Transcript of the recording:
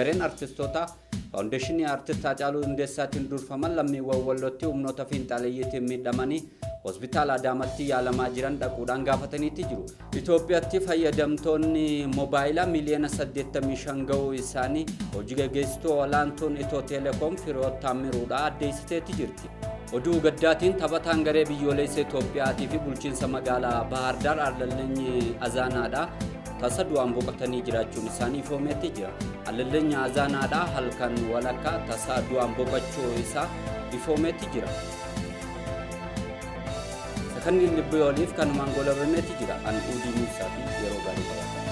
Gareen artistoota Faawundeeshinii Artist Haacaaluu Hundeessaatiin durfaman lammiiwwan Wallootti humnoota fiinxaleeyyiitiin miidhamanii hospitaala Adaamaatti yaalamaa jiran dhaquudhaan gaafataniitti jiru. Itoophiyaatti fayyadamtoonni moobaayilaa miiliyoona 85 ga'uu isaanii hojii gaggeessituu olaantuun Itiyoo Teleekoom Firiyoot Taammiruudhaa addeessiteetti jirti. Oduu gaddaatiin taphataan garee biyyoolessa Itoophiyaatii fi bulchiinsa magaalaa Baahar Daar Arlaleenyi Azaanaadha. Tasa du'aan boqotanii jiraachuun isaanii ifoomeetti jira. Arlaleenyi Azaanaadha halkan walakkaa tasa du'aan boqochuu isaa ifoomeetti jira. Sakanni libbee oliif kanumaan golabameetti jira. An Uudii Muusaa fi yeroo gaarii qabaatan.